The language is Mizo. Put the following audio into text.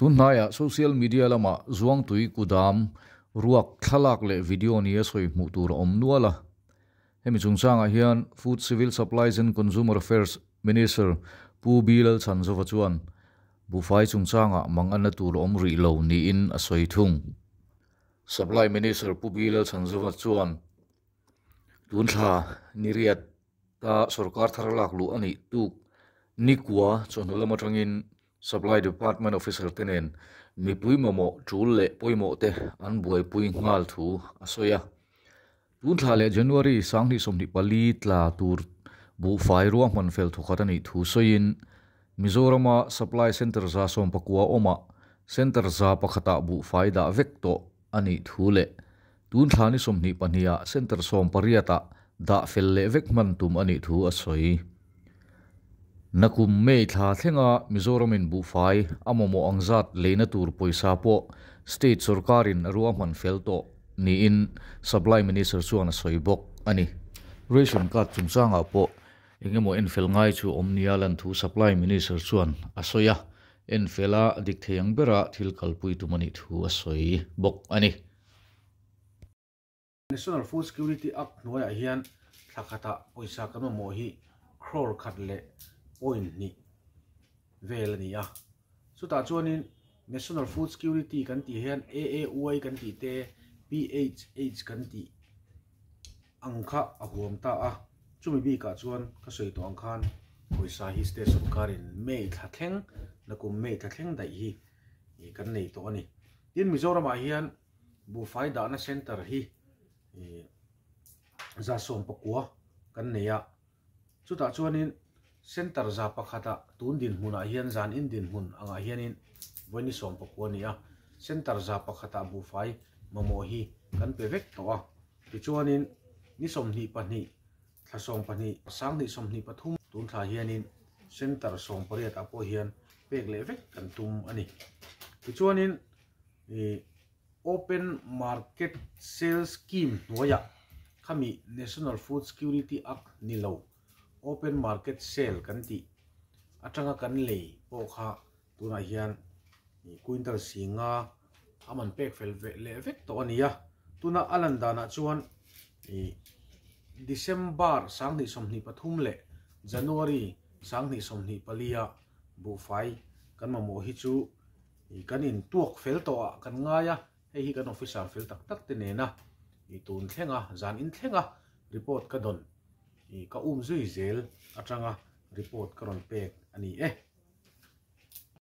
Tunhnaiah social media lamah Zuangtui kudam ruak thlalak leh video nia sawi hmuh tur a awm nual a. Hemi chungchangah hian Food Civil Supplies and Consumer Affairs Minister Pu B Lalchhanzova chuan buhfai chungchangah mang anna tur a awm rih lo niin a sawi thung. Supply Minister Pu B Lalchhanzova chuan tun thla niriat ta sorkar thar lak luh a nih tuk nikua chawhnu lam atangin Supply Department officer te nen mipui mamawh tul leh pawimawh te an buaipui nghal thu a sawi a. Tun thla leh January 2024 tla tur buhfai ruahman fel thawkhat a nih thu sawiin Mizorama Supply Centre 119 awmah Centre 101ah buhfai dah vek tawh a nih thu leh tun thla ni 22ah Centre 18ah dah fel leh vek hman tum a nih thu a sawi. Nakum May thla thlenga Mizoramin buhfai a mamawh ang zat leina tur pawisa pawh state sorkarin a ruahman fel tawh niin Supply Minister chuan a sawi bawk a ni. Ration card chungchangah pawh eng emaw enfel ngai chu awm nia lan thu Supply Minister chuan a sawi a, enfela dik thei ang bera thil kalpui tum a nih thu a sawi bawk a ni. National Food Security Act hnuaiah hian thla khatah pawisa kan mamawh hi crore khat leh point hnih vel a ni a. Chutah chuanin National Food Security kan tih hian AAY kan tih te, PHH kan tih ang kha a huam ta a. Chumi bikah chuan ka sawi tawh ang khan pawisa hi state sorkarin May thla thleng, nakum May thla thleng daih hi kan nei tawh a ni. Tin, Mizoramah hian Buhfai dahna center hi 119 kan nei a, chutah chuanin center 101ah tun dinhmunah hian zan in dinhmun angah hianin vawiin 19 a ni a, center 101ah buhfai mamawh hi kan pe vek tawh a, tichuanin ni 22 thla 12 2023 tun thla hianin center 18 ah pawh hian pek leh vek kan tum a ni. Tichuanin Open Market Sale Scheme hnuaiah khami National Food Security Act ni lo Open Market Sale kan tih atanga kan lei pawh kha tunah hian quintal singa a man pek fel leh vek tawh a ni a. Tuna a lan danah chuan December 2023 leh January 2024 ah buhfai kan mamawh hi chu Kan in tuak fel tawh ah kan ngai a, hei hi kan officer fel tak tak te nena i tun thlenga zan in thlenga report ka dawn i ka um zui zel atanga report ka rawn pek a ni e.